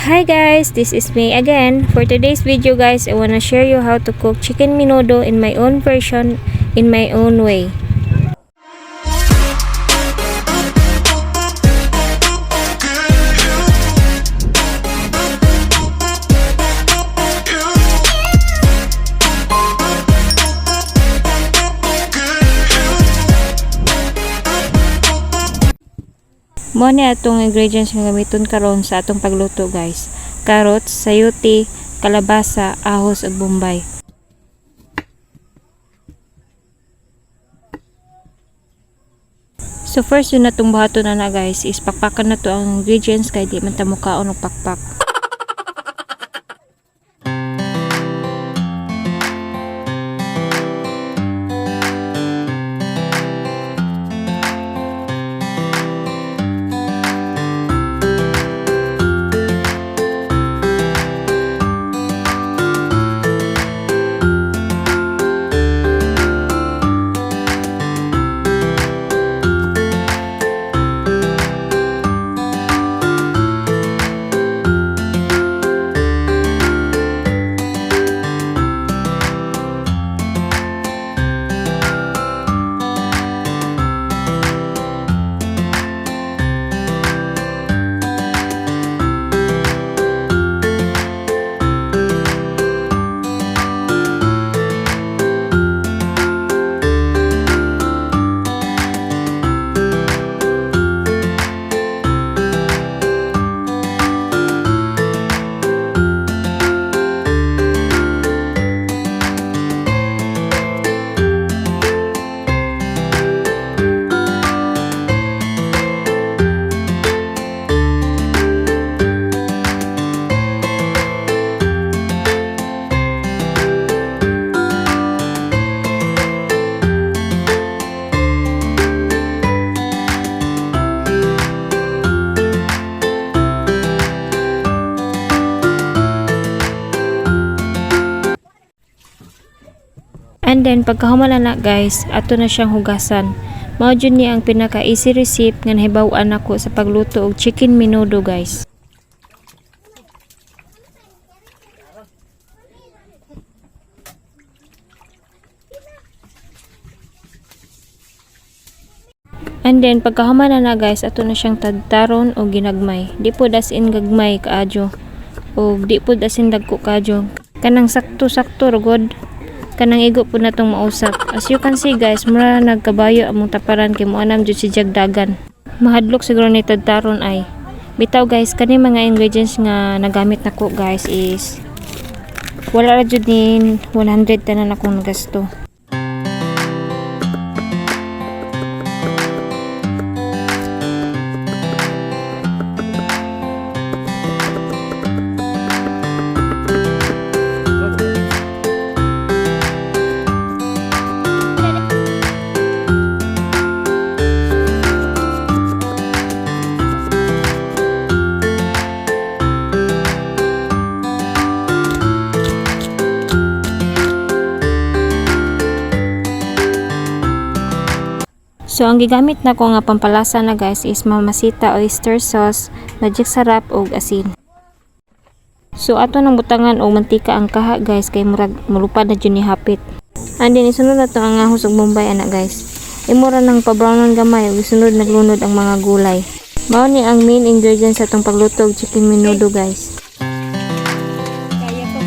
Hi guys, this is me again. For today's video guys, I wanna share you how to cook chicken menudo in my own version, in my own way. Mao ni atong ingredients nga gamiton karon sa atong pagluto, guys. Carrots, sayuti, kalabasa, ahos ug bombay. So first yun natong buhaton ana, guys, is pakpakan na to ang ingredients kay di man ta mukaon og pakpak. And then pagkahuman na, guys, ato na siyang hugasan. Mao jud ni ang pinaka easy recipe nga nahibaw-an nako sa pagluto og chicken menudo, guys. And then pagkahuman na, guys, ato na siyang tadtaron o ginagmay. Di pod as in gagmay kaadyo o di pod as in dagko kaadyo. Kanang sakto-sakto ra gud. Kanang igo pud natong mausap. As you can see, guys, mura nagkabayo among taparan kay moanam jud si Jagdagan. Mahadlok siguro ni tadtaron ay. Bitaw guys, kani mga ingredients nga nagamit nako, guys, is wala ra jud ni 100 tanan akong nagasto. So ang gigamit nako nga pampalasa na, guys, is Mamasita oyster sauce, Magic Sarap ug asin. So ato nang butangan og mantika ang kaha, guys, kay murag mulupad na jud ni hapit. And then isunod na to ang ahos ug bombay ana, guys. Imo ra nang pa-brownon gamay ug isunod naglunod ang mga gulay. Mao ni ang main ingredients sa atong pagluto og chicken menudo, guys. Kaya to.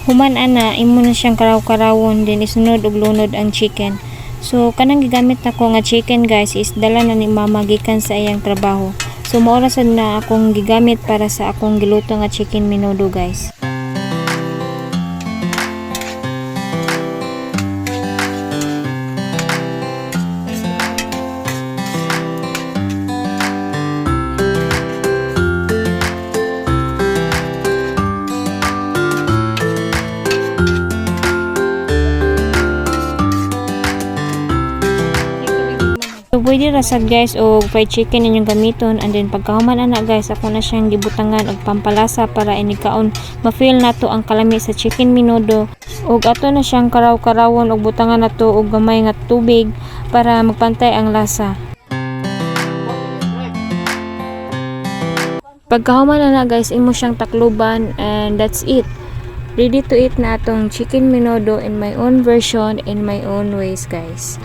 Human ana, imo na siyang karaw-karawon, then isunod og lunod ang chicken. So kanang gigamit nako nga chicken, guys, is dala na ni mama gikan sa iyang trabaho. So mao ra sad na akong gigamit para sa akong giluto nga chicken menudo, guys. So pwede ra sad, guys, og fried chicken inyong gamiton. And then pagkahuman ana, guys, ako na siyang gibutangan og pampalasa para inigkaon ma-feel nato ang kalami sa chicken menudo. Og ato na siyang karaw-karawon og butangan nato og gamay nga tubig para magpantay ang lasa. Pagkahuman na, guys, imo siyang takluban and that's it. Ready to eat na atong chicken menudo in my own version, in my own ways, guys.